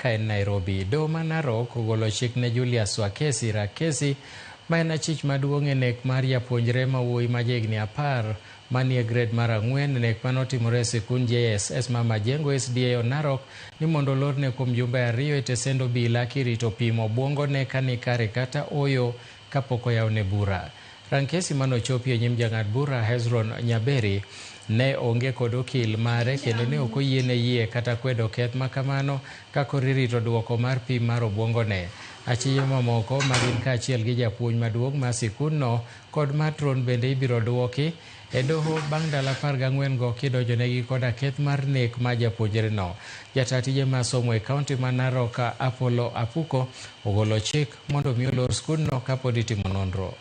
ka en Nairobi. Doho ma Narok ogolo chik ne Julius Wakesi Rakesi ma en achich maduong' e nek mar japuonjre ma wuoyi ma jahigni 10 manie grade mar 4, nek manotimore e sikund JSS ma Majengo SDA Narok ni mondo olorne kuom jumbe 2 e tesend obila kirito pimo obwongone ka ni kare kata oyo kapok oyawne bura. Rankesi manochopi e nyim jang'ad bura Hezron Nyaberi ne onge kod okil mare kendo ne ok oyiene yie kata kwedo keth ma kamano ka koro irito duoko mar pim mar obwongone. Achije mamoko ma gin kaachiel gi japuonj maduong' mar sikundno kod matron bende ibiro duoki e doho bang' ndalo 14 go kidonjonegi koda keth mar nek ma japuonjreno. Jata tije mar somo e kaunti ma Narok Apollo Apuko ogolo chik mondo mi olor skundno kapod itimo nonro.